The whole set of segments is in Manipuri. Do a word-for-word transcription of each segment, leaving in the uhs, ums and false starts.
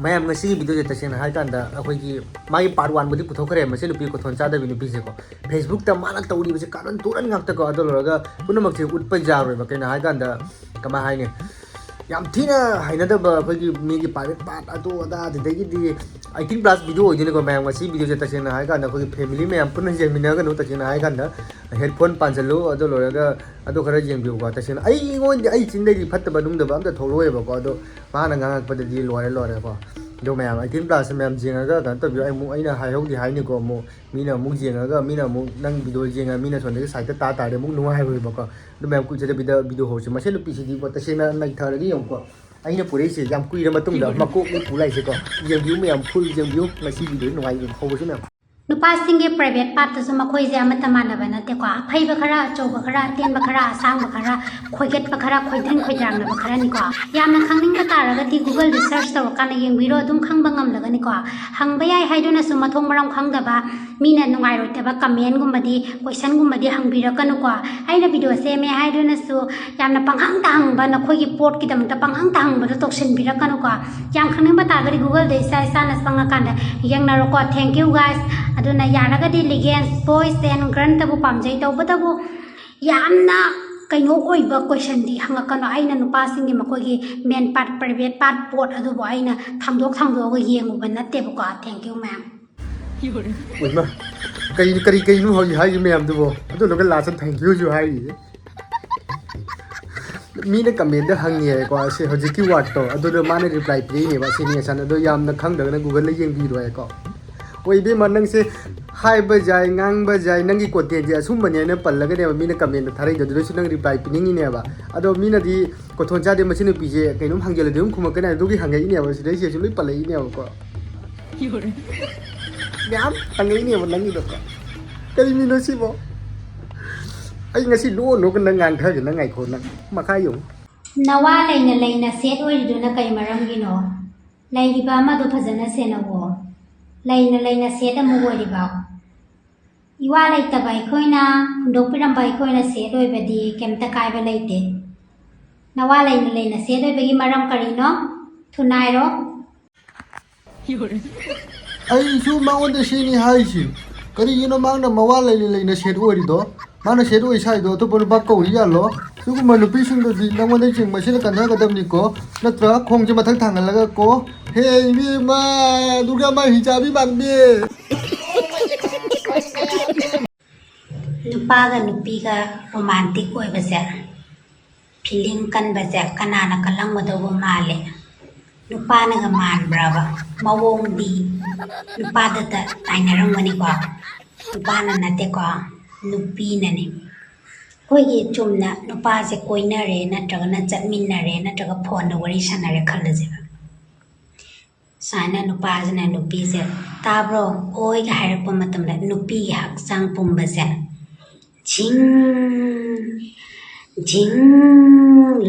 ꯃꯌꯥꯝ, ꯉꯁꯤꯒꯤ ꯚꯤꯗꯤꯑꯣꯁꯦ ꯇꯁꯦꯡꯅ ꯍꯥꯏ ꯀꯥꯟꯗ ꯑꯩꯈꯣꯏꯒꯤ ꯃꯥꯒꯤ ꯄꯥꯔꯠ ꯋꯥꯟꯕꯨꯗꯤ ꯄꯨꯊꯣꯛꯈ꯭ꯔꯦ, ꯃꯁꯤ ꯅꯨꯄꯤ ꯈꯣꯊꯣꯟ ꯆꯥꯗꯕꯤ ꯅꯨꯄꯤꯁꯦꯀꯣ꯫ ꯐꯦꯁꯕꯨꯛꯇ ꯃꯥꯅ ꯇꯧꯔꯤꯕꯁꯦ ꯀꯥꯔꯟ ꯇꯨꯔꯟ ꯉꯥꯛꯇꯀꯣ꯫ ꯑꯗꯨ ꯂꯣꯏꯔꯒ ꯄꯨꯝꯅꯃꯛꯁꯦ ꯎꯠꯄ ꯌꯥꯔꯣꯏꯕ꯫ ꯀꯩꯅꯣ ꯍꯥꯏ ꯀꯥꯟꯗ, ꯀꯃꯥꯏ ꯍꯥꯏꯅꯤ, ꯌꯥꯝ ꯊꯤꯅ ꯍꯩꯅꯗꯕ ꯑꯩꯈꯣꯏꯒꯤ ꯃꯤꯒꯤ ꯄ꯭ꯔꯥꯏꯚꯦꯠ ꯄꯥꯔꯠ ꯑꯗꯨ ꯑꯗꯥ, ꯑꯗꯨꯗꯒꯤꯗꯤ ꯑꯩꯠꯇꯤꯟ ꯄ꯭ꯂꯁ ꯚꯤꯗꯤꯑꯣ ꯑꯣꯏꯗꯣꯏꯅꯤꯀꯣ ꯃꯌꯥꯝ꯫ ꯉꯁꯤ ꯚꯤꯗꯤꯑꯣꯁꯦ ꯇꯁꯦꯡꯅ ꯍꯥꯏ ꯀꯥꯟꯗ ꯑꯩꯈꯣꯏꯒꯤ ꯐꯦꯃꯤꯂꯤ ꯃꯌꯥꯝ ꯄꯨꯟꯅ ꯌꯦꯡꯃꯤꯟꯅꯒꯅꯨ꯫ ꯇꯁꯦꯡꯅ ꯍꯥꯏ ꯀꯥꯟꯗ ꯍꯦꯠꯐꯣꯟ ꯄꯥꯟꯁꯤꯜꯂꯨ, ꯑꯗꯨ ꯂꯣꯏꯔꯒ ꯑꯗꯨ ꯈꯔ ꯌꯦꯡꯕꯤꯌꯨꯀꯣ꯫ ꯇꯁꯦꯡꯅ ꯑꯩꯉꯣꯟꯗ, ꯑꯩ ꯆꯤꯟꯗꯒꯤ ꯐꯠꯇꯕ ꯅꯨꯡꯗꯕ ꯑꯝꯇ ꯊꯣꯛꯂꯛꯑꯣꯏꯕꯀꯣ꯫ ꯑꯗꯣ ꯃꯥꯅ ꯉꯥꯡꯉꯛꯄꯗꯗꯤ ꯂꯣꯏꯔꯦ ꯂꯣꯏꯔꯦꯀꯣ꯫ ꯑꯗꯣ ꯃꯌꯥꯝ ꯑꯩꯠꯇꯤꯟ ꯄ꯭ꯂꯁ ꯃꯌꯥꯝ ꯌꯦꯡꯉꯒ ꯀꯩꯅꯣ ꯇꯧꯕꯤꯌꯨ꯫ ꯑꯩ ꯑꯃꯨꯛ, ꯑꯩꯅ ꯍꯥꯏꯍꯧꯗꯤ ꯍꯥꯏꯅꯤꯀꯣ, ꯑꯃꯨꯛ ꯃꯤꯅ ꯑꯃꯨꯛ ꯌꯦꯡꯉꯒ, ꯃꯤꯅ ꯑꯃꯨꯛ ꯅꯪ ꯚꯤꯗꯤꯑꯣ ꯌꯦꯡꯉꯒ ꯃꯤꯅ ꯁꯣꯝꯗꯒꯤ ꯁꯥꯏꯠꯇ ꯇꯥ ꯇꯥꯔꯗꯤ ꯑꯃꯨꯛ ꯅꯨꯡꯉꯥꯏꯔꯣꯏꯕꯀꯣ꯫ ꯑꯗꯨ ꯃꯌꯥꯝ ꯀꯨꯏꯖꯗꯕꯤꯗ ꯚꯤꯗꯤꯑꯣ ꯍꯧꯔꯁꯤ꯫ ꯃꯁꯤ ꯅꯨꯄꯤꯁꯤꯗꯤꯀꯣ ꯇꯁꯦꯡꯅ ꯅꯩꯊꯔꯒꯦ ꯌꯦꯡꯉꯨꯀꯣ꯫ ꯑꯩꯅ ꯄꯨꯔꯛꯏꯁꯦ ꯌꯥꯝ ꯀꯨꯏꯔ ꯃꯇꯨꯡꯗ ꯃꯀꯣꯛꯅꯤ ꯄꯨ ꯂꯥꯛꯏꯁꯦꯀꯣ꯫ ꯌꯦꯡꯕꯤꯌꯨ ꯃꯌꯥꯝ, ꯐꯨꯜ ꯌꯦꯡꯕꯤꯌꯨ꯫ ꯉꯁꯤ ꯚꯤꯗꯤꯑꯣ ꯅꯨꯡꯉꯥꯏꯕ ꯍꯧꯕꯁꯨ ꯃꯌꯥꯝ꯫ ꯅꯨꯄꯥꯁꯤꯡꯒꯤ ꯄ꯭ꯔꯥꯏꯚꯦꯠ ꯄꯥꯔꯠꯇꯁꯨ ꯃꯈꯣꯏꯁꯦ ꯑꯃꯠꯇ ꯃꯥꯟꯅꯕ ꯅꯠꯇꯦꯀꯣ꯫ ꯑꯐꯩꯕ ꯈꯔ, ꯑꯆꯧꯕ ꯈꯔ, ꯑꯇꯦꯟꯕ ꯈꯔ, ꯑꯁꯥꯡꯕ ꯈꯔ, ꯈꯣꯏꯒꯠꯄ ꯈꯔ, ꯈꯣꯏꯗꯤꯡ ꯈꯣꯏꯗꯥꯡꯅꯕ ꯈꯔꯅꯤꯀꯣ꯫ ꯌꯥꯝꯅ ꯈꯪꯅꯤꯡꯕ ꯇꯥꯔꯒꯗꯤ Google-ꯗ search ꯇꯧꯔꯀꯥꯟꯗ ꯌꯦꯡꯕꯤꯔꯣ, ꯑꯗꯨꯝ ꯈꯪꯕ ꯉꯝꯂꯒꯅꯤꯀꯣ꯫ ꯍꯪꯕ ꯌꯥꯏ ꯍꯥꯏꯗꯨꯅꯁꯨ ꯃꯊꯣꯡ ꯃꯔꯝ ꯈꯪꯗꯕ, ꯃꯤꯅ ꯅꯨꯡꯉꯥꯏꯔꯣꯏꯗꯕ comment-ꯒꯨꯝꯕꯗꯤ, question-ꯒꯨꯝꯕꯗꯤ ꯍꯪꯕꯤꯔꯛꯀꯅꯨꯀꯣ꯫ ꯑꯩꯅ ꯚꯤꯗꯤꯑꯣ ꯁꯦꯝꯃꯦ ꯍꯥꯏꯗꯨꯅꯁꯨ ꯌꯥꯝꯅ ꯄꯪꯍꯪꯗ ꯍꯪꯕ, ꯅꯈꯣꯏꯒꯤ ꯄꯣꯠꯀꯤꯗꯃꯛꯇ ꯄꯪꯍꯪꯗ ꯍꯪꯕꯗꯣ ꯇꯧꯁꯤꯟꯕꯤꯔꯛꯀꯅꯨꯀꯣ꯫ ꯌꯥꯝ ꯈꯪꯅꯤꯡꯕ ꯇꯥꯔꯒꯗꯤ Google-ꯗ ꯏꯁꯥ ꯏꯁꯥꯅ ꯆꯪꯉꯀꯥꯟꯗ ꯌꯦꯡꯅꯔꯣꯀꯣ꯫ Thank you guys꯫ ꯑꯗꯨꯅ ꯌꯥꯔꯒꯗꯤ Legends, Boys and Girl-ꯇꯕꯨ ꯄꯥꯝꯖꯩ, ꯇꯧꯕꯇꯕꯨ ꯌꯥꯝꯅ ꯀꯩꯅꯣ ꯑꯣꯏꯕ question-ꯗꯤ ꯍꯪꯉꯛꯀꯅꯨ꯫ ꯑꯩꯅ ꯅꯨꯄꯥꯁꯤꯡꯒꯤ ꯃꯈꯣꯏꯒꯤ main part, private part ꯄꯣꯠ ꯑꯗꯨꯕꯨ ꯑꯩꯅ ꯊꯥꯡꯗꯣꯛ ꯊꯥꯡꯗꯣꯛꯑꯒ ꯌꯦꯡꯉꯨꯕ ꯅꯠꯇꯦꯕꯀꯣ꯫ Thank you ꯃꯌꯥꯝ꯫ ꯎꯏꯃ, ꯀꯔꯤ, ꯀꯔꯤ, ꯀꯩꯅꯣ ꯍꯧꯖꯤꯛ ꯍꯥꯏꯔꯤ ꯃꯌꯥꯝꯗꯨꯕꯣ? ꯑꯗꯨ ꯂꯣꯏꯔꯒ last-ꯇ thank you-ꯁꯨ ꯍꯥꯏꯔꯤꯌꯦ꯫ ꯃꯤꯅ comment-ꯇ ꯍꯪꯉꯦ ꯍꯥꯏꯀꯣ, ꯑꯁꯤ ꯍꯧꯖꯤꯛꯀꯤ word-ꯇꯣ, ꯑꯗꯨꯗ ꯃꯥꯅ reply ꯄꯤꯔꯛꯏꯅꯦꯕ, ꯑꯁꯤꯅꯤ ꯑꯁꯥꯅ꯫ ꯑꯗꯣ ꯌꯥꯝꯅ ꯈꯪꯗ꯭ꯔꯒꯅ Google-ꯗ ꯌꯦꯡꯕꯤꯔꯣ ꯍꯥꯏꯀꯣ꯫ ꯍꯣꯏ, ꯏꯕꯦꯝꯃ, ꯅꯪꯁꯦ ꯍꯥꯏꯕ ꯌꯥꯏ, ꯉꯥꯡꯕ ꯌꯥꯏ, ꯅꯪꯒꯤ content-ꯁꯦ ꯑꯁꯨꯝꯕꯅꯦ ꯍꯥꯏꯅ ꯄꯜꯂꯒꯅꯦꯕ ꯃꯤꯅ comment-ꯇ ꯊꯥꯔꯛꯏꯗꯣ, ꯑꯗꯨꯗꯁꯨ ꯅꯪ reply ꯄꯤꯅꯤꯡꯉꯤꯅꯦꯕ꯫ ꯑꯗꯣ ꯃꯤꯅꯗꯤ ꯀꯣꯊꯣꯟ ꯆꯥꯗꯦ ꯃꯁꯤ ꯅꯨꯄꯤꯁꯦ, ꯀꯩꯅꯣꯝ ꯍꯪꯖꯜꯂꯗꯤ ꯑꯗꯨꯝ ꯈꯨꯝꯃꯛꯀꯅꯤ, ꯑꯗꯨꯒꯤ ꯍꯪꯉꯛꯏꯅꯦꯕ, ꯁꯤꯗꯩꯁꯤꯗꯁꯨ ꯂꯣꯏ ꯄꯜꯂꯛꯏꯅꯦꯕꯀꯣ꯫ ꯃꯌꯥꯝ ꯍꯪꯉꯛꯏꯅꯦꯕ ꯅꯪꯒꯤꯗꯣꯀꯣ꯫ ꯀꯔꯤ ꯃꯤꯅꯣ ꯁꯤꯕꯣ? ꯑꯩ ꯉꯁꯤ ꯂꯣꯟ ꯂꯣꯟꯒ ꯅꯪ ꯉꯥꯡꯊꯒꯦ, ꯅꯪ ꯉꯥꯏꯈꯣ, ꯅꯪ ꯃꯈꯥ ꯌꯦꯡꯉꯨ꯫ ꯅꯋꯥ ꯂꯩꯅ ꯂꯩꯅ sad ꯑꯣꯏꯔꯤꯗꯨꯅ ꯀꯩ ꯃꯔꯝꯒꯤꯅꯣ? ꯂꯩꯔꯤꯕ ꯑꯃꯗꯣ ꯐꯖꯅ ꯁꯦꯟꯅꯧꯋꯣ꯫ ꯂꯩꯅ ꯂꯩꯅ sad ꯑꯃꯨꯛ ꯑꯣꯏꯔꯤꯕ꯫ ꯏꯋꯥ ꯂꯩꯇꯕ ꯑꯩꯈꯣꯏꯅ ꯍꯨꯟꯗꯣꯛꯄꯤꯔꯝꯕ ꯑꯩꯈꯣꯏꯅ sad ꯑꯣꯏꯕꯗꯤ ꯀꯩꯝꯇ ꯀꯥꯏꯕ ꯂꯩꯇꯦ꯫ ꯅꯋꯥ ꯂꯩꯅ ꯂꯩꯅ sad ꯑꯣꯏꯕꯒꯤ ꯃꯔꯝ ꯀꯔꯤꯅꯣ? ꯊꯨꯅ ꯍꯥꯏꯔꯣ꯫ ꯑꯩꯁꯨ ꯃꯉꯣꯟꯗ ꯁꯤꯅꯤ ꯍꯥꯏꯁꯤ꯫ ꯀꯔꯤꯒꯤꯅꯣ ꯃꯥꯅ ꯃꯋꯥ ꯂꯩꯅ ꯂꯩꯅ ꯁꯦꯠ ꯑꯣꯏꯔꯤꯗꯣ? ꯃꯥꯅ ꯁꯦꯠ ꯑꯣꯏ ꯁꯥꯏꯗꯣ ꯑꯇꯣꯞꯄ ꯅꯨꯄꯥ ꯀꯧꯔꯤ ꯌꯥꯜꯂꯣ? ꯁꯤꯒꯨꯝꯕ ꯅꯨꯄꯤꯁꯤꯡꯗꯨꯗꯤ ꯅꯉꯣꯟꯗ ꯆꯤꯡꯕꯁꯤꯅ ꯀꯟꯅꯒꯗꯕꯅꯤꯀꯣ, ꯅꯠꯇ꯭ꯔꯥ ꯈꯣꯡꯁꯦ ꯃꯊꯛ ꯊꯥꯡꯒꯠꯂꯒ ꯀꯣ꯫ ꯍꯦ ꯏꯕꯦꯝꯃ, ꯗꯨꯔꯒꯥ ꯃꯥꯏ ꯍꯤꯡꯆꯥꯕꯤ ꯃꯥꯟꯕꯤ꯫ ꯅꯨꯄꯥꯒ ꯅꯨꯄꯤꯒ ꯔꯣꯃꯥꯟꯇꯤꯛ ꯑꯣꯏꯕꯁꯦ, ꯐꯤꯂꯤꯡ ꯀꯟꯕꯁꯦ ꯀꯅꯥꯅ ꯀꯜꯂꯝꯒꯗꯧꯕ ꯃꯥꯜꯂꯦ? ꯅꯨꯄꯥꯅꯒ ꯃꯥꯟꯕ꯭ꯔꯕ? ꯃꯑꯣꯡꯗꯤ ꯅꯨꯄꯥꯗꯇ ꯇꯥꯏꯅꯔꯝꯒꯅꯤꯀꯣ? ꯅꯨꯄꯥꯅ ꯅꯠꯇꯦꯀꯣ, ꯅꯨꯄꯤꯅꯅꯦ꯫ ꯑꯩꯈꯣꯏꯒꯤ ꯆꯨꯝꯅ ꯅꯨꯄꯥꯁꯦ ꯀꯣꯏꯅꯔꯦ ꯅꯠꯇ꯭ꯔꯒꯅ ꯆꯠꯃꯤꯟꯅꯔꯦ ꯅꯠꯇ꯭ꯔꯒ ꯐꯣꯟꯗ ꯋꯥꯔꯤ ꯁꯥꯟꯅꯔꯦ ꯈꯜꯂꯁꯦꯕ꯫ ꯁꯨꯃꯥꯏꯅ ꯅꯨꯄꯥꯁꯤꯅ ꯅꯨꯄꯤꯁꯦ "ꯇꯥꯕ꯭ꯔꯣ?" "ꯑꯣꯏꯒ" ꯍꯥꯏꯔꯛꯄ ꯃꯇꯝꯗ ꯅꯨꯄꯤꯒꯤ ꯍꯛꯆꯥꯡ ꯄꯨꯝꯕꯁꯦ ꯖꯤꯡ ꯖꯤꯡ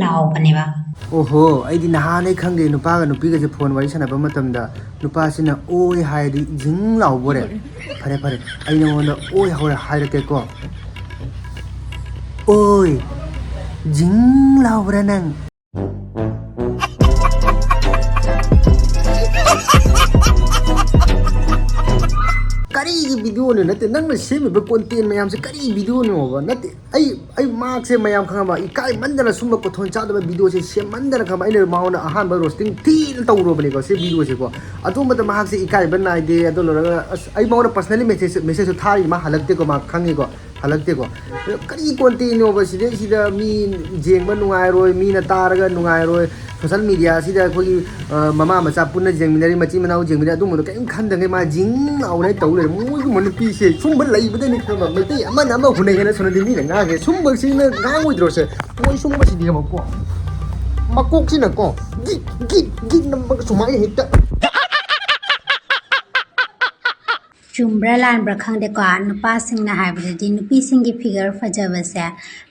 ꯂꯥꯎꯕꯅꯦꯕ꯫ ꯑꯣꯍꯣ, ꯑꯩꯗꯤ ꯅꯍꯥꯟꯅꯩ ꯈꯪꯗꯦ, ꯅꯨꯄꯥꯒ ꯅꯨꯄꯤꯒꯁꯦ ꯐꯣꯟ ꯋꯥꯔꯤ ꯁꯥꯟꯅꯕ ꯃꯇꯝꯗ ꯅꯨꯄꯥꯁꯤꯅ "ꯑꯣꯏ" ꯍꯥꯏꯔꯗꯤ ꯖꯤꯡ ꯂꯥꯎꯕꯣꯔꯦ꯫ ꯐꯔꯦ ꯐꯔꯦ, ꯑꯩ ꯅꯉꯣꯟꯗ "ꯑꯣꯏ" ꯍꯧꯔ ꯍꯥꯏꯔꯛꯀꯦꯀꯣ꯫ "ꯑꯣꯏ, ꯖꯤꯡ ꯂꯥꯎꯕ꯭ꯔꯥ ꯅꯪ?" ꯀꯔꯤꯒꯤ ꯚꯤꯗꯤꯑꯣꯅꯣ? ꯅꯠꯇꯦ, ꯅꯪꯅ ꯁꯦꯝꯃꯤꯕ ꯀꯣꯟꯇꯦꯟ ꯃꯌꯥꯝꯁꯦ ꯀꯔꯤ ꯚꯤꯗꯤꯑꯣꯅꯣꯕ? ꯅꯠꯇꯦ, ꯑꯩ ꯑꯩ ꯃꯥꯛꯁꯦ ꯃꯌꯥꯝ ꯈꯪꯉꯕ, ꯏꯀꯥꯏꯃꯟꯗꯅ ꯁꯨꯝꯕ ꯈꯣꯟꯊꯣꯟ ꯆꯥꯗꯕ ꯚꯤꯗꯤꯑꯣꯁꯦ ꯁꯦꯝꯃꯟꯗꯅ ꯈꯪꯉꯕ, ꯑꯩꯅ ꯃꯉꯣꯟꯗ ꯑꯍꯥꯟꯕ ꯔꯣꯁꯇꯤꯡ ꯊꯤꯅ ꯇꯧꯔꯨꯕꯅꯤꯀꯣ ꯁꯤ ꯚꯤꯗꯤꯑꯣꯁꯦꯀꯣ꯫ ꯑꯗꯨ ꯃꯇꯝ ꯃꯍꯥꯛꯁꯦ ꯏꯀꯥꯏꯕ ꯅꯥꯏꯗꯦ꯫ ꯑꯗꯨ ꯂꯣꯏꯔꯒ ꯑꯁ, ꯑꯩ ꯃꯉꯣꯟꯗ ꯄꯔꯁꯅꯦꯂꯤ ꯃꯦꯁꯦꯖ ꯃꯦꯁꯦꯖꯁꯨ ꯊꯥꯔꯤ, ꯃꯥ ꯍꯜꯂꯛꯇꯦꯀꯣ, ꯃꯥ ꯈꯪꯉꯤꯀꯣ꯫ ꯍꯜꯂꯛꯇꯦꯀꯣ꯫ ꯀꯔꯤ ꯀꯣꯟꯇꯦꯟꯅꯣꯕ ꯁꯤꯗꯩꯁꯤꯗ? ꯃꯤ ꯌꯦꯡꯕ ꯅꯨꯡꯉꯥꯏꯔꯣꯏ, ꯃꯤꯅ ꯇꯥꯔꯒ ꯅꯨꯡꯉꯥꯏꯔꯣꯏ, ꯁꯣꯁꯦꯜ ꯃꯤꯗꯤꯌꯥꯁꯤꯗ ꯑꯩꯈꯣꯏꯒꯤ, ꯑ, ꯃꯃꯥ ꯃꯆꯥ ꯄꯨꯟꯅ ꯌꯦꯡꯃꯤꯟꯅꯔꯤ, ꯃꯆꯤꯟ ꯃꯅꯥꯎ ꯌꯦꯡꯃꯤꯟꯅꯔꯤ, ꯑꯗꯨꯝꯕꯗꯣ ꯀꯔꯤꯝ ꯈꯟꯗꯉꯩ ꯃꯥ ꯖꯤꯡ ꯂꯥꯎꯅ ꯇꯧ ꯂꯩꯔꯦ꯫ ꯃꯣꯏꯒꯨꯝꯕ ꯅꯨꯄꯤꯁꯦ ꯁꯨꯝꯕ ꯂꯩꯕꯗꯅꯤ ꯈꯪꯕ, ꯃꯩꯇꯩ ꯑꯃꯅ ꯑꯃ ꯍꯨꯟꯅꯩ ꯍꯥꯏꯅ ꯁꯣꯅꯗꯤ ꯃꯤꯅ ꯉꯥꯡꯉꯦ꯫ ꯁꯨꯝꯕꯁꯤꯅ ꯉꯥꯡꯉꯣꯏꯗ꯭ꯔꯣꯁꯦ? ꯃꯣꯏ ꯁꯨꯝꯕꯁꯤꯗꯤ ꯑꯃꯨꯛꯀꯣ ꯃꯀꯣꯛꯁꯤꯅꯀꯣ ꯒꯤꯠ ꯒꯤꯠ ꯒꯤꯠ ꯅꯝꯃꯒ ꯁꯨꯃꯥꯏꯅ ꯍꯦꯛꯇ ꯆꯨꯝꯕ꯭ꯔꯥ ꯂꯥꯟꯕ꯭ꯔꯥ ꯈꯪꯗꯦꯀꯣ, ꯅꯨꯄꯥꯁꯤꯡꯅ ꯍꯥꯏꯕꯗꯗꯤ ꯅꯨꯄꯤꯁꯤꯡꯒꯤ ꯐꯤꯒꯔ ꯐꯖꯕꯁꯦ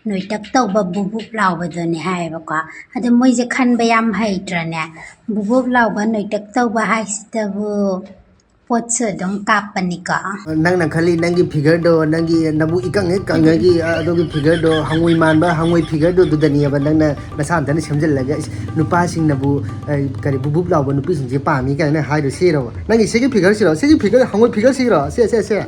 ꯅꯣꯏꯇꯛ ꯇꯧꯕ, ꯕꯨꯞ ꯕꯨꯞ ꯂꯥꯎꯕꯗꯨꯅꯦ ꯍꯥꯏꯌꯦꯕꯀꯣ꯫ ꯑꯗꯣ ꯃꯣꯏꯁꯦ ꯈꯟꯕ ꯌꯥꯝ ꯍꯩꯇ꯭ꯔꯅꯦ? ꯕꯨꯞ ꯕꯨꯞ ꯂꯥꯎꯕ, ꯅꯣꯏꯇꯛ ꯇꯧꯕ ꯍꯥꯏꯁꯤꯗꯕꯨ ꯄꯣꯠꯁꯨ ꯑꯗꯨꯝ ꯀꯥꯞꯄꯅꯤꯀꯣ꯫ ꯅꯪꯅ ꯈꯜꯂꯤ ꯅꯪꯒꯤ figureꯗꯣ, ꯅꯪꯒꯤ ꯅꯕꯨꯛ ꯏꯀꯪ ꯍꯦꯛ ꯀꯪꯉꯒꯤ, ꯑ, ꯑꯗꯨꯒꯤ figureꯗꯣ, ꯍꯪꯉꯣꯏ ꯃꯥꯟꯕ ꯍꯪꯉꯣꯏ figureꯗꯣ ꯑꯗꯨꯗꯅꯦꯕ ꯅꯪꯅ ꯅꯁꯥ ꯅꯊꯟꯇ ꯁꯦꯝꯖꯤꯜꯂꯒ, "ꯏꯁ, ꯅꯨꯄꯥꯁꯤꯡꯅꯕꯨ, ꯑ, ꯀꯔꯤ ꯕꯨꯞ ꯕꯨꯞ ꯂꯥꯎꯕ ꯅꯨꯄꯤꯁꯤꯡꯁꯦ ꯄꯥꯝꯃꯤ" ꯀꯥꯏꯅ ꯍꯥꯏꯗꯣ ꯁꯤꯔꯕ? ꯅꯪꯒꯤ ꯁꯤꯒꯤ figureꯁꯤꯔꯣ? ꯁꯤꯒꯤ figure, ꯍꯪꯉꯣꯏ figureꯁꯤꯔꯣ? ꯁꯦ, ꯁꯦ, ꯁꯦ꯫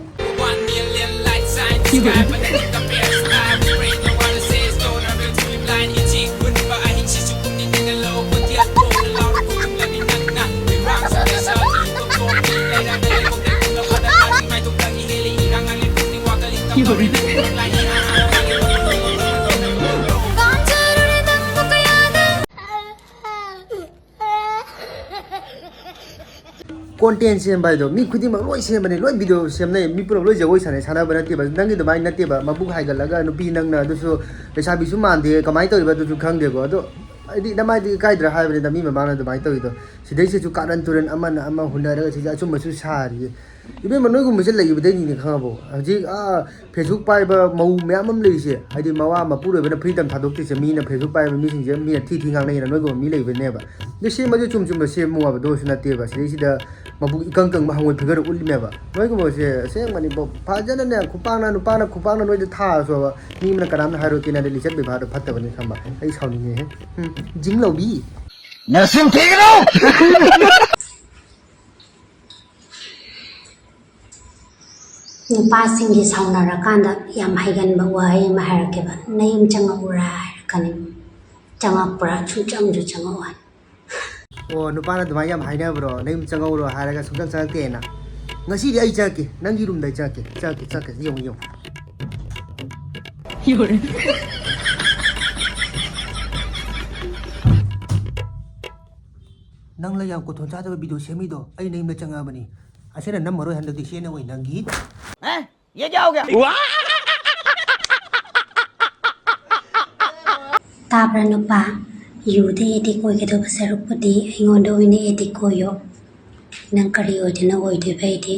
Content ꯁꯦꯝꯕ ꯍꯥꯏꯗꯣ ꯃꯤ ꯈꯨꯗꯤꯡꯃꯛ ꯂꯣꯏ ꯁꯦꯝꯕꯅꯦ, ꯂꯣꯏ video ꯁꯦꯝꯅꯩ, ꯃꯤ ꯄꯨꯂꯞ ꯂꯣꯏ ꯖꯒꯣꯏ ꯁꯥꯟꯅꯩ, ꯁꯥꯟꯅꯕ ꯅꯠꯇꯦꯕ, ꯅꯪꯒꯤ ꯑꯗꯨꯃꯥꯏꯅ ꯅꯠꯇꯦꯕ, ꯃꯕꯨꯛ ꯍꯥꯏꯒꯠꯂꯒ ꯅꯨꯄꯤ ꯅꯪꯅ ꯑꯗꯨꯁꯨ ꯂꯩꯁꯥꯕꯤꯁꯨ ꯃꯥꯟꯗꯦ, ꯀꯃꯥꯏꯅ ꯇꯧꯔꯤꯕ ꯑꯗꯨꯁꯨ ꯈꯪꯗꯦꯀꯣ꯫ ꯑꯗꯣ ꯍꯥꯏꯗꯤ ꯅꯃꯥꯏꯗꯨ ꯏꯀꯥꯏꯗ꯭ꯔꯥ ꯍꯥꯏꯕꯅꯤꯗ ꯃꯤ ꯃꯃꯥꯡꯗ ꯑꯗꯨꯃꯥꯏꯅ ꯇꯧꯔꯤꯗꯣ꯫ ꯁꯤꯗꯩꯁꯤꯁꯨ ꯀꯥꯔꯟ ꯇꯨꯔꯟ ꯑꯃꯅ ꯑꯃ ꯍꯨꯟꯅꯔꯒ ꯁꯤꯗ ꯑꯆꯨꯝꯕꯁꯨ ꯁꯥꯔꯤꯌꯦ꯫ ꯏꯕꯦꯝꯃ, ꯅꯣꯏꯒꯨꯝꯕꯁꯦ ꯂꯩꯕꯗꯩꯅꯤꯅꯦ, ꯈꯪꯉꯕꯣ? ꯍꯧꯖꯤꯛ, ꯑꯥ, Facebook ꯄꯥꯏꯕ ꯃꯧ ꯃꯌꯥꯝ ꯑꯃ ꯂꯩꯔꯤꯁꯦ, ꯍꯥꯏꯗꯤ ꯃꯋꯥ ꯃꯄꯨꯔꯣꯏꯕꯅ freedom ꯊꯥꯗꯣꯛꯇ꯭ꯔꯤꯁꯦ, ꯃꯤꯅ Facebook ꯄꯥꯏꯕ ꯃꯤꯁꯤꯡꯁꯦ ꯃꯤꯅ ꯊꯤ ꯊꯤ ꯉꯥꯡꯅꯩꯅ ꯅꯣꯏꯒꯨꯝꯕ ꯃꯤ ꯂꯩꯕꯅꯦꯕ꯫ ꯑꯗꯨ ꯁꯦꯝꯕꯁꯦ ꯆꯨꯝ ꯆꯨꯝꯅ ꯁꯦꯝꯃꯣ ꯍꯥꯏꯕ, ꯑꯗꯨ ꯑꯣꯏꯔꯁꯨ ꯅꯠꯇꯦꯕ꯫ ꯁꯤꯗꯩꯁꯤꯗ ꯃꯕꯨꯛ ꯏꯀꯪ ꯀꯪꯕ ꯍꯪꯉꯣꯏ figure ꯎꯠꯂꯤꯃꯦꯕ꯫ ꯅꯣꯏꯒꯨꯝꯕꯁꯦ ꯑꯁꯦꯡꯕꯅꯤꯀꯣ, ꯐꯖꯅꯅꯦ, ꯈꯨꯄꯥꯛꯅ, ꯅꯨꯄꯥꯅ ꯈꯨꯄꯥꯛꯅ ꯅꯣꯏꯗ ꯊꯥꯔꯁꯨꯕ, ꯃꯤ ꯑꯃꯅ ꯀꯅꯥꯝꯅ ꯍꯥꯏꯔꯣꯏ, ꯀꯦꯅꯥꯗ ꯂꯤꯆꯠ ꯕꯦꯕꯥꯔꯗꯣ ꯐꯠꯇꯕꯅꯤ ꯈꯪꯕ꯫ ꯑꯩ ꯁꯥꯎꯅꯤꯡꯉꯦꯍꯦ꯫ ꯎꯝ, ꯖꯤꯡ ꯂꯧꯕꯤ꯫ ꯅꯆꯤꯟ ꯊꯤꯒꯅꯨ! ꯅꯨꯄꯥꯁꯤꯡꯒꯤ ꯁꯥꯎꯅꯔꯀꯥꯟꯗ ꯌꯥꯝ ꯍꯩꯒꯟꯕ ꯋꯥꯍꯩ ꯑꯃ ꯍꯥꯏꯔꯛꯀꯦꯕ, "ꯅꯌꯨꯝ ꯆꯪꯉꯛꯎꯔꯥ?" ꯍꯥꯏꯔꯛꯀꯅꯤ꯫ ꯆꯪꯉꯛꯄ꯭ꯔꯥ? ꯁꯨꯡꯆꯪꯁꯨ ꯆꯪꯉꯛꯑꯣꯏ꯫ ꯑꯣ, ꯅꯨꯄꯥꯅ ꯑꯗꯨꯃꯥꯏꯅ ꯌꯥꯝ ꯍꯥꯏꯅꯕ꯭ꯔꯣ? "ꯅꯌꯨꯝ ꯆꯪꯉꯛꯎꯔꯣ?" ꯍꯥꯏꯔꯒ ꯁꯨꯡꯆꯪ ꯆꯪꯉꯛꯇꯦꯅ꯫ ꯉꯁꯤꯗꯤ ꯑꯩ ꯆꯪꯉꯛꯀꯦ, ꯅꯪꯒꯤ roomꯗ ꯑꯩ ꯆꯪꯉꯛꯀꯦ, ꯆꯪꯉꯛꯀꯦ, ꯆꯪꯉꯛꯀꯦ, ꯌꯦꯡꯉꯨ, ꯌꯦꯡꯉꯨ꯫ ꯅꯪꯂ ꯌꯥꯝ ꯀꯣꯊꯣꯟ ꯆꯥꯗꯕ video ꯁꯦꯝꯃꯤꯗꯣ? ꯑꯩ ꯅꯌꯨꯝꯗ ꯆꯪꯉꯛꯑꯕꯅꯤ꯫ ꯑꯁꯤꯅ ꯅꯝꯃꯔꯣꯏ ꯍꯟꯗꯛꯇꯤ, ꯁꯤꯅ ꯑꯣꯏ ꯅꯪꯒꯤ꯫ हैं? ये क्या हो गया? ꯇꯥꯕ꯭ꯔꯥ ꯅꯨꯄꯥ? ꯌꯨꯗ addict ꯑꯣꯏꯒꯗꯧꯕ ꯁꯔꯨꯛꯄꯨꯗꯤ ꯑꯩꯉꯣꯟꯗ ꯑꯣꯏꯅ addict ꯑꯣꯏꯌꯣ꯫ ꯅꯪ ꯀꯔꯤ ꯑꯣꯏꯗꯣꯏꯅꯣ ꯑꯣꯏꯗꯣꯏꯕ? ꯑꯩꯗꯤ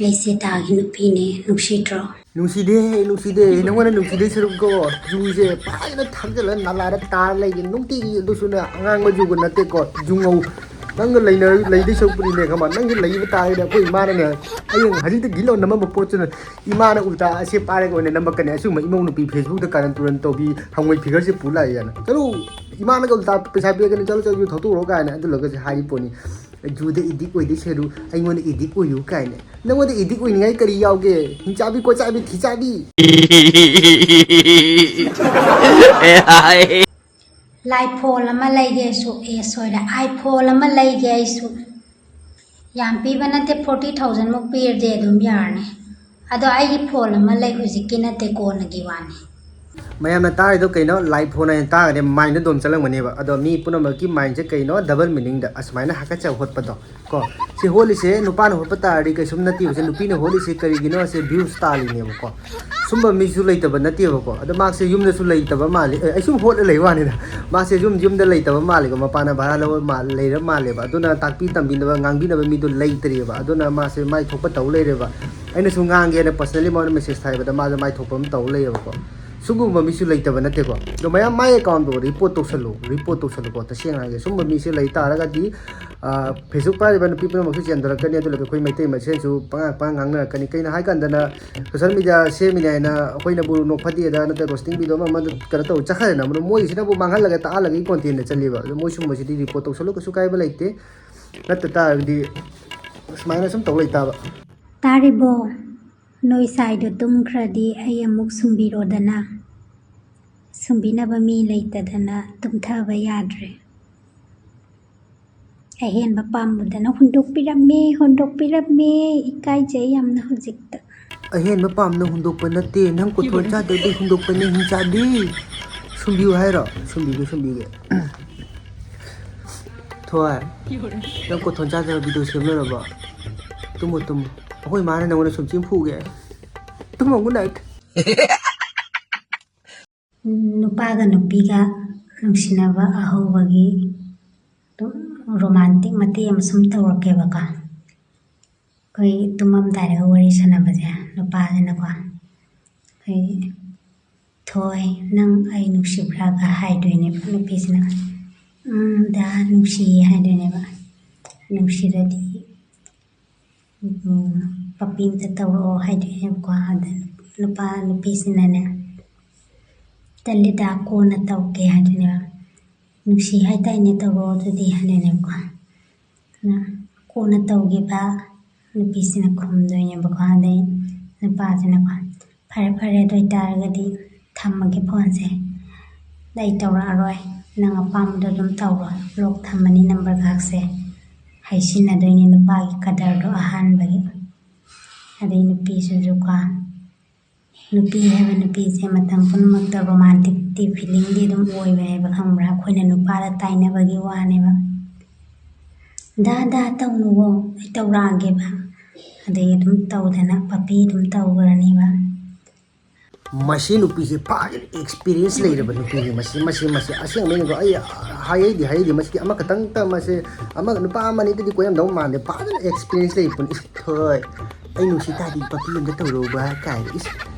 ꯑꯩꯁꯦ ꯇꯥꯒꯤ ꯅꯨꯄꯤꯅꯦ, ꯅꯨꯡꯁꯤꯗ꯭ꯔꯣ? ꯅꯨꯡꯁꯤꯗꯦ, ꯅꯨꯡꯁꯤꯗꯦ, ꯅꯉꯣꯟꯗ ꯅꯨꯡꯁꯤꯗꯣꯏ ꯁꯔꯨꯛꯀꯣ, ꯖꯨꯁꯦ ꯐꯖꯅ ꯊꯛꯆꯜꯂ ꯅꯥꯂꯥꯗ ꯇꯥꯔ ꯂꯩꯒꯦ ꯅꯨꯡꯇꯤꯒꯤ꯫ ꯑꯗꯨꯁꯨꯅꯦ, ꯑꯉꯥꯡꯕ ꯖꯨꯒ ꯅꯠꯇꯦꯀꯣ, ꯖꯨꯉꯧ꯫ ꯅꯪꯒ ꯂꯩꯅ ꯂꯩꯗꯣꯏ ꯁꯔꯨꯛꯄꯨꯗꯤꯅꯦ, ꯈꯪꯕ, ꯅꯪꯒꯤ ꯂꯩꯕ ꯇꯥꯔꯒꯗꯤ ꯑꯩꯈꯣꯏ ꯏꯃꯥꯅꯅꯦ, ꯍꯌꯦꯡ ꯍꯧꯖꯤꯛꯇ ꯒꯤꯂꯣ ꯅꯝꯃꯝꯕ ꯄꯣꯠꯁꯤꯅ ꯏꯃꯥꯅ ꯎꯜꯇꯥ ꯑꯁꯦ ꯄꯥꯏꯔꯒ ꯑꯣꯏꯅ ꯅꯝꯃꯛꯀꯅꯤ꯫ ꯑꯁꯤꯒꯨꯝꯕ ꯏꯃꯧ ꯅꯨꯄꯤ Facebookꯇ ꯀꯥꯔꯟ ꯇꯨꯔꯟ ꯇꯧꯕꯤ ꯍꯪꯉꯣꯏ figureꯁꯦ ꯄꯨ ꯂꯥꯛꯑꯦꯅ꯫ ꯆꯠꯂꯨ, ꯏꯃꯥꯅꯒ ꯎꯜꯇꯥ ꯄꯩꯁꯥ ꯄꯤꯔꯛꯀꯅꯤ, ꯆꯠꯂꯨ, ꯆꯠꯂꯨ, ꯊꯧꯇꯣꯛꯎꯔꯣ ꯀꯥꯏꯅ ꯑꯗꯨꯂꯒꯁꯦ ꯍꯥꯏꯔꯤ ꯄꯣꯠꯅꯤ꯫ "ꯌꯨꯗ addict ꯑꯣꯏꯗꯣꯏ ꯁꯔꯨꯛ ꯑꯩꯉꯣꯟꯗ addict ꯑꯣꯏꯌꯨ" ꯀꯥꯏꯅ꯫ ꯅꯪꯉꯣꯟꯗ addict ꯑꯣꯏꯅꯤꯡꯉꯥꯏ ꯀꯔꯤ ꯌꯥꯎꯒꯦ? ꯍꯤꯡꯆꯥꯕꯤ, ꯀꯣꯠꯆꯥꯕꯤ, ꯊꯤꯆꯥꯕꯤ꯫ ꯂꯥꯏꯐꯣꯜ ꯑꯃ ꯂꯩꯒꯦꯁꯨ, ꯑꯦ, ꯁꯣꯏꯔꯦ, iPhone ꯑꯃ ꯂꯩꯒꯦ ꯑꯩꯁꯨ꯫ ꯌꯥꯝ ꯄꯤꯕ ꯅꯠꯇꯦ, forty thousand ꯃꯨꯛ ꯄꯤꯔꯗꯤ ꯑꯗꯨꯝ ꯌꯥꯔꯅꯤ꯫ ꯑꯗꯣ ꯑꯩꯒꯤ phone ꯑꯃ ꯂꯩ, ꯍꯧꯖꯤꯛꯀꯤ ꯅꯠꯇꯦ, ꯀꯣꯟꯅꯒꯤ ꯋꯥꯅꯤ꯫ ꯃꯌꯥꯝꯅ ꯇꯥꯔꯤꯗꯣ ꯀꯩꯅꯣ? ꯂꯥꯏꯐꯣꯟ ꯍꯥꯏꯅ ꯇꯥꯔꯒꯗꯤ mindꯗ ꯑꯗꯨꯝ ꯆꯠꯂꯝꯒꯅꯦꯕ꯫ ꯑꯗꯣ ꯃꯤ ꯄꯨꯝꯅꯃꯛꯀꯤ mindꯁꯦ ꯀꯩꯅꯣ? Double meaningꯗ ꯑꯁꯨꯃꯥꯏꯅ ꯍꯥꯀꯠꯆꯕ ꯍꯣꯠꯄꯗꯣ ꯀꯣ꯫ ꯁꯤ ꯍꯣꯠꯂꯤꯁꯦ ꯅꯨꯄꯥꯅ ꯍꯣꯠꯄ ꯇꯥꯔꯗꯤ ꯀꯩꯁꯨꯝ ꯅꯠꯇꯦꯕ꯫ ꯁꯤ ꯅꯨꯄꯤꯅ ꯍꯣꯠꯂꯤꯁꯦ ꯀꯔꯤꯒꯤꯅꯣ? ꯁꯦ views ꯇꯥꯜꯂꯤꯅꯦꯕꯀꯣ꯫ ꯁꯨꯝꯕ ꯃꯤꯁꯨ ꯂꯩꯇꯕ ꯅꯠꯇꯦꯕꯀꯣ꯫ ꯑꯗꯣ ꯃꯥꯁꯦ ꯌꯨꯝꯗꯁꯨ ꯂꯩꯇꯕ ꯃꯥꯜꯂꯤ꯫ ꯑꯦ, ꯑꯩ ꯁꯨꯝ ꯍꯣꯠꯂ ꯂꯩ ꯋꯥꯅꯤꯗ꯫ ꯃꯥꯁꯦ ꯌꯨꯝ, ꯌꯨꯝꯗ ꯂꯩꯇꯕ ꯃꯥꯜꯂꯤꯀꯣ꯫ ꯃꯄꯥꯅ ꯚꯔꯥ ꯂꯧꯔ ꯃꯥ-, ꯂꯩꯔ ꯃꯥꯜꯂꯦꯕ꯫ ꯑꯗꯨꯅ ꯇꯥꯛꯄꯤ ꯇꯝꯕꯤꯅꯕ, ꯉꯥꯡꯕꯤꯅꯕ ꯃꯤꯗꯣ ꯂꯩꯇ꯭ꯔꯤꯑꯕ꯫ ꯑꯗꯨꯅ ꯃꯥꯁꯦ ꯃꯥꯏ ꯊꯣꯛꯄ ꯇꯧ ꯂꯩꯔꯦꯕ꯫ ꯑꯩꯅꯁꯨ ꯉꯥꯡꯒꯦꯅ personally ꯃꯉꯣꯟꯗ message ꯊꯥꯏꯕꯗ ꯃꯥꯁꯦ ꯃꯥꯏ ꯊꯣꯛꯄ ꯑꯃ ꯇꯧ ꯂꯩꯌꯦꯕꯀꯣ꯫ ꯁꯤꯒꯨꯝꯕ ꯃꯤꯁꯨ ꯂꯩꯇꯕ ꯅꯠꯇꯦꯀꯣ꯫ ꯑꯗꯣ ꯃꯌꯥꯝ ꯃꯥꯏ accountꯗꯣ report ꯇꯧꯁꯜꯂꯨ, report ꯇꯧꯁꯜꯂꯨꯀꯣ꯫ ꯇꯁꯦꯡꯅ ꯍꯥꯏꯒꯦ, ꯁꯨꯝꯕ ꯃꯤꯁꯦ ꯂꯩ ꯇꯥꯔꯒꯗꯤ, ꯑ, Facebook ꯄꯥꯏꯔꯤꯕ ꯅꯨꯄꯤ ꯄꯨꯝꯅꯃꯛꯁꯨ ꯆꯦꯟꯊꯔꯛꯀꯅꯤ꯫ ꯑꯗꯨꯅ ꯑꯩꯈꯣꯏ ꯃꯩꯇꯩ ꯃꯁꯦꯟꯁꯨ ꯄꯉꯥꯡ ꯄꯉꯥꯡ ꯉꯥꯡꯅꯔꯛꯀꯅꯤ꯫ ꯀꯩꯅꯣ ꯍꯥꯏꯀꯥꯟꯗꯅ social media ꯁꯦꯝꯃꯤꯅꯦ ꯍꯥꯏꯅ ꯑꯩꯈꯣꯏꯅꯕꯨ ꯅꯣꯛꯐꯗꯦꯗ ꯅꯠꯇ꯭ꯔꯒ roasting video ꯑꯃ ꯑꯃꯗ ꯀꯩꯅꯣ ꯇꯧ ꯆꯠꯈ꯭ꯔꯦꯅ, ꯑꯗꯣ ꯃꯣꯏꯁꯤꯅꯕꯨ ꯃꯥꯡꯍꯜꯂꯒ ꯇꯥꯛꯍꯜꯂꯒ contentꯗ ꯆꯠꯂꯤꯕ꯫ ꯑꯗꯣ ꯃꯣꯏ ꯁꯨꯝꯕꯁꯤꯗꯤ report ꯇꯧꯁꯜꯂꯨ, ꯀꯩꯁꯨ ꯀꯥꯏꯕ ꯂꯩꯇꯦ꯫ ꯅꯠꯇ ꯇꯥꯔꯒꯗꯤ ꯁꯨꯃꯥꯏꯅ ꯁꯨꯝ ꯇꯧ ꯂꯩꯇꯥꯕ꯫ ꯇꯥꯔꯤꯕꯣ? ꯅꯣꯏ ꯁꯥꯏꯗꯣ ꯇꯨꯝꯈ꯭ꯔꯗꯤ ꯑꯩ ꯑꯃꯨꯛ ꯁꯨꯝꯕꯤꯔꯣꯗꯅ꯫ ꯁꯨꯝꯕꯤꯅꯕ ꯃꯤ ꯂꯩꯇꯗꯅ ꯇꯨꯝꯊꯕ ꯌꯥꯗ꯭ꯔꯦ꯫ ꯑꯍꯦꯟꯕ ꯄꯥꯝꯕꯗꯅ ꯍꯨꯟꯗꯣꯛꯄꯤꯔꯝꯃꯦ, ꯍꯨꯟꯗꯣꯛꯄꯤꯔꯝꯃꯦ꯫ ꯏꯀꯥꯏꯖꯩ ꯌꯥꯝꯅ ꯍꯧꯖꯤꯛꯇ꯫ ꯑꯍꯦꯟꯕ ꯄꯥꯝꯅ ꯍꯨꯟꯗꯣꯛꯄ ꯅꯠꯇꯦ, ꯅꯪ ꯀꯣꯊꯣꯟ ꯆꯥꯗ꯭ꯔꯗꯤ ꯍꯨꯟꯗꯣꯛꯄꯅꯦ, ꯍꯤꯡꯆꯥꯕꯤ꯫ ꯁꯨꯝꯕꯤꯌꯨ ꯍꯥꯏꯔꯣ? ꯁꯨꯝꯕꯤꯒꯦ, ꯁꯨꯝꯕꯤꯒꯦ꯫ ꯊꯣꯏ, ꯅꯪ ꯀꯣꯊꯣꯟ ꯆꯥꯗꯕ video ꯁꯦꯝ ꯂꯣꯏꯔꯕꯣ? ꯇꯨꯝꯃꯣ, ꯇꯨꯝꯃꯣ꯫ ꯑꯩꯈꯣꯏ ꯃꯥꯅ ꯅꯪꯉꯣꯟꯗ ꯁꯨꯝꯆꯤꯡ ꯐꯨꯒꯦ꯫ ꯇꯨꯝꯃꯣ, good night꯫ ꯅꯨꯄꯥꯒ ꯅꯨꯄꯤꯒ ꯅꯨꯡꯁꯤꯅꯕ ꯑꯍꯧꯕꯒꯤ ꯑꯗꯨꯝ romantic ꯃꯇꯦꯛ ꯑꯃ ꯁꯨꯝ ꯇꯧꯔꯛꯀꯦꯕꯀꯣ꯫ ꯑꯩꯈꯣꯏ ꯇꯨꯝꯃꯝꯗꯥꯏꯗꯒ ꯋꯥꯔꯤ ꯁꯥꯟꯅꯕꯁꯦ, ꯅꯨꯄꯥꯁꯤꯅꯀꯣ, ꯑꯩꯈꯣꯏ "ꯊꯣꯏ, ꯅꯪ ꯑꯩ ꯅꯨꯡꯁꯤꯕ꯭ꯔꯥ?"ꯒ ꯍꯥꯏꯗꯣꯏꯅꯦꯕ꯫ ꯅꯨꯄꯤꯁꯤꯅ "ꯎꯝ, ꯗꯥ, ꯅꯨꯡꯁꯤꯌꯦ" ꯍꯥꯏꯗꯣꯏꯅꯦꯕ꯫ ꯅꯨꯡꯁꯤꯔꯗꯤ ꯄꯄꯤꯗ ꯇꯧꯔꯛꯑꯣ ꯍꯥꯏꯗꯣꯏꯅꯦꯕꯀꯣ꯫ ꯑꯗ ꯅꯨꯄꯥ ꯅꯨꯄꯤꯁꯤꯅꯅꯦ, "ꯇꯜꯂꯤꯗ, ꯀꯣꯟꯅ ꯇꯧꯒꯦ" ꯍꯥꯏꯗꯣꯏꯅꯦꯕ꯫ "ꯅꯨꯡꯁꯤ ꯍꯥꯏꯇꯥꯏꯅꯦ, ꯇꯧꯔꯛꯑꯣ ꯑꯗꯨꯗꯤ" ꯍꯥꯏꯗꯣꯏꯅꯦꯕꯀꯣ꯫ ꯑꯗꯨꯅ ꯀꯣꯟꯅ ꯇꯧꯒꯦꯕ ꯅꯨꯄꯤꯁꯤꯅ ꯈꯨꯝꯗꯣꯏꯅꯦꯕꯀꯣ꯫ ꯑꯗꯩ ꯅꯨꯄꯥꯁꯤꯅꯀꯣ, "ꯐꯔꯦ ꯐꯔꯦ, ꯑꯗꯨ ꯑꯣꯏꯇꯥꯔꯒꯗꯤ ꯊꯝꯃꯒꯦ ꯐꯣꯟꯁꯦ, ꯑꯩ ꯇꯧꯔꯛꯑꯔꯣꯏ, ꯅꯪ ꯑꯄꯥꯝꯕꯗꯣ ꯑꯗꯨꯝ ꯇꯧꯔꯣ" ꯕ꯭ꯂꯣꯛ ꯊꯝꯃꯅꯤ ꯅꯝꯕꯔꯒꯁꯦ꯫ ꯍꯩꯁꯤꯟꯅꯗꯣꯏꯅꯤ ꯅꯨꯄꯥꯒꯤ ꯀꯗꯔꯗꯣ ꯑꯍꯥꯟꯕꯒꯤ꯫ ꯑꯗꯩ ꯅꯨꯄꯤꯁꯤꯁꯨꯀꯣ, ꯅꯨꯄꯤ ꯍꯥꯏꯕ ꯅꯨꯄꯤꯁꯦ ꯃꯇꯝ ꯄꯨꯝꯅꯃꯛꯇ ꯔꯣꯃꯥꯟꯇꯤꯛꯇꯤ ꯐꯤꯂꯤꯡꯗꯤ ꯑꯗꯨꯝ ꯑꯣꯏꯕꯅꯦꯕ, ꯈꯪꯕ꯭ꯔꯥ? ꯑꯩꯈꯣꯏꯅ ꯅꯨꯄꯥꯗ ꯇꯥꯏꯅꯕꯒꯤ ꯋꯥꯅꯦꯕ꯫ "ꯗꯥ ꯗꯥ ꯇꯧꯅꯨꯋꯣ, ꯑꯩ ꯇꯧꯔꯛꯑꯒꯦꯕ" ꯑꯗꯩ ꯑꯗꯨꯝ ꯇꯧꯗꯅ ꯄꯄꯤ ꯑꯗꯨꯝ ꯇꯧꯈ꯭ꯔꯅꯤꯕ꯫ ꯃꯁꯤ ꯅꯨꯄꯤꯁꯦ ꯐꯖꯅ ꯑꯦꯛꯁꯄꯤꯔꯤꯌꯦꯟꯁ ꯂꯩꯔꯕ ꯅꯨꯄꯤꯅꯤ꯫ ꯃꯁꯤ ꯃꯁꯤ ꯃꯁꯤ ꯑꯁꯦꯡꯕꯩꯅꯤꯀꯣ꯫ ꯑꯩ ꯍꯥꯏꯍꯩꯗꯤ ꯍꯥꯏꯍꯩꯗꯤ, ꯃꯁꯤꯗꯤ ꯑꯃꯈꯛꯇꯪꯇ ꯃꯁꯦ, ꯑꯃ ꯅꯨꯄꯥ ꯑꯃ ꯑꯅꯤꯗꯗꯤ ꯀꯣꯏꯔꯝꯗꯧ ꯃꯥꯟꯗꯦ꯫ ꯐꯖꯅ ꯑꯦꯛꯁꯄꯤꯔꯤꯌꯦꯟꯁ ꯂꯩꯕ ꯄꯣꯠꯅꯤ꯫ "ꯏꯁ, ꯊꯣꯏ, ꯑꯩ ꯅꯨꯡꯁꯤ ꯇꯥꯔꯗꯤ ꯄꯄꯤ ꯑꯝꯇ ꯇꯧꯔꯛꯎꯕ" ꯀꯥꯏꯅ꯫ ꯏꯁ,